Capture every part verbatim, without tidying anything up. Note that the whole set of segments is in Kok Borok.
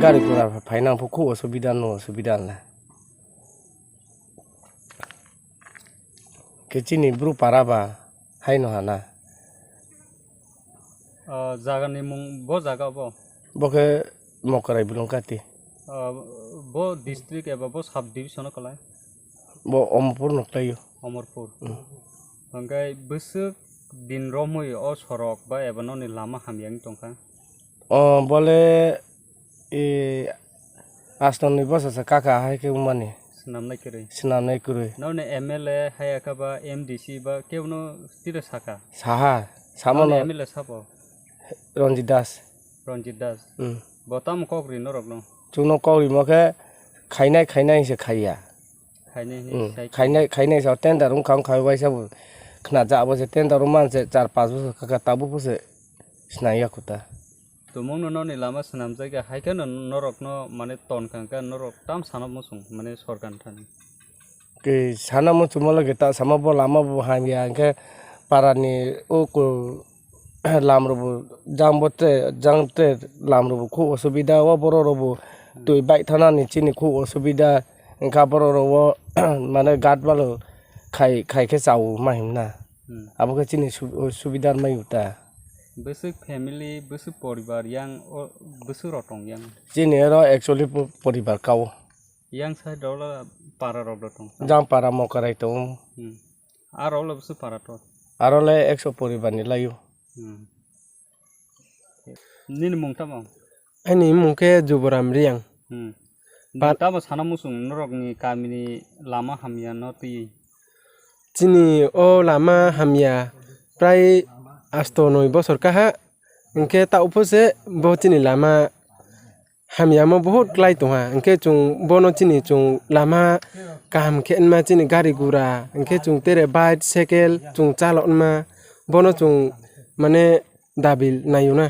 Gari gura phaina phuk khub osubida no osubida la. Khe chini bru para ba haino hana. O jaga ni mung bo jaga bo? Bo khe Mokrai Bulungkati. O, bo district eba bo sub division o kwlai? Bo Omorpur no kwlaio. Omorpur. Hmm. Hwnkhe bwswk din romwi o sorok ba eba noni lama hamya wng tongkha? O bole e astonwi bosasa kaka hai khe wngmani. Swnamnai kwrwi. Swnamnai kwrwi. Noni M L A hai kha ba M D C ba kebono tiro saka? Saha, samono. Noni M L A sabo? Ranjit Das. Ranjit Das. Hmm. Bo tamo kok ri norokno? Chwngno kok rimo khe khainai khainai se khaiya. Khainai hinwi Hmm. sai. Khainai khainai sa tender wngkha wngkha waisa bo khna ja abo se tender wngma se char panch bosor kaka tabuk bo se swnam ya kho ta. Tumungno noni lama swnamjak ya, hai kheno norokno, mane, ton kha hwnkhe norok tam sana muchung, mane, sorkar thani. Ke sana muchung mo lage ta sama bo lama bo hamya, hwnkhe parani o ko-, lam rok bo jang bo tre, jang tre lam rok bo khub osubida, o borok rok bo twi bike thana ni chini khub osubida, hwnkhe borok rok bo, mane, gat balo khai, khai khe chao ma himna. Hmm. Abo khe chini su-, subida mai ta. Bwswk family, bwswk poribar yang o bwswk rok tong yang? Chini oro actually po-, poribar kao. Yang side rok la para rok do tong? Jang para Mokarai tong. Hmm. Aro le bwswk para to? Aro le ekso poribar ni laio. Hmm. Nini mung tamo? Ani mung khe Juboram Riang. Hmm. Pa- Nini tamo sana muchung norok ni kami ni lama hamya no twi? Chini o lama hamya prai asto noi bosor kaha, hwnkhe ta uphose bo chini lama hamyamo buhut klai tongha, hwnkhe chwng bono chini chwng lama kaham khe wngma chini gari gura, hwnkhe chwng tere bike, cycle chwng chalokma, bono chwng mane dabil naiyuna.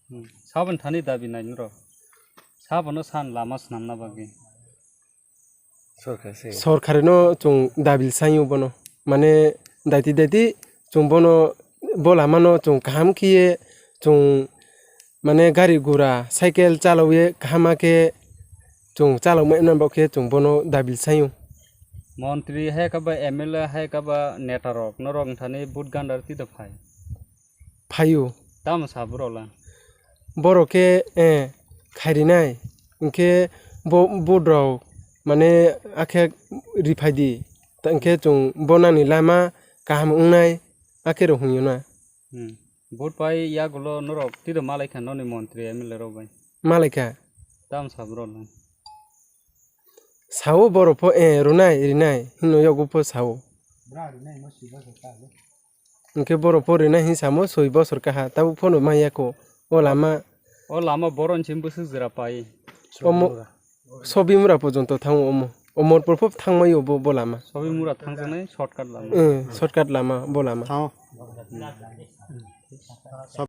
Hmm. Saboni thani dabi nai norok? Sabono san lama swnamna bagwi. Sorkar se. Sorkarino chwng dabil saio bono. Mane daiti daiti chwng bono bo lamano chwng kaham khiye chwng mane gari gura cycle chalawi kaham khe chwng chalokma nang bokhe chwng bono dabil saio. Montri hai khe ba M L A hai khe ba neta rok norok thani vote gandar tito phai. Phaio. Tamo sa borok la? Borok khe, eh, khairinai. Hwnkhe bo, bo drok, mane, akhe riphai di. Ta hwnkhe chwng bo nani lama kaham wngnai, akhe rw hwnyo na. Hmm. Vote pai yagulo norok tito malaikha noni montri M L A rok bai? Malaikha. Tamo sa borok la? Sao borok pho, eh, rwnai, rinai, hino yago pho sao. Hwnkhe borok pho rinai hin samo soi bosor kaha, tabuk phono maya kho, o lama. O lama boroni sim bwswk jwra pai. Omo, Sobimura porjonto thango omo. Omorpur pho thangmai o bo, bo lama. Sobimura thangjaknai shortcut lama. Eh, shortcut lama, bo lama. Thango.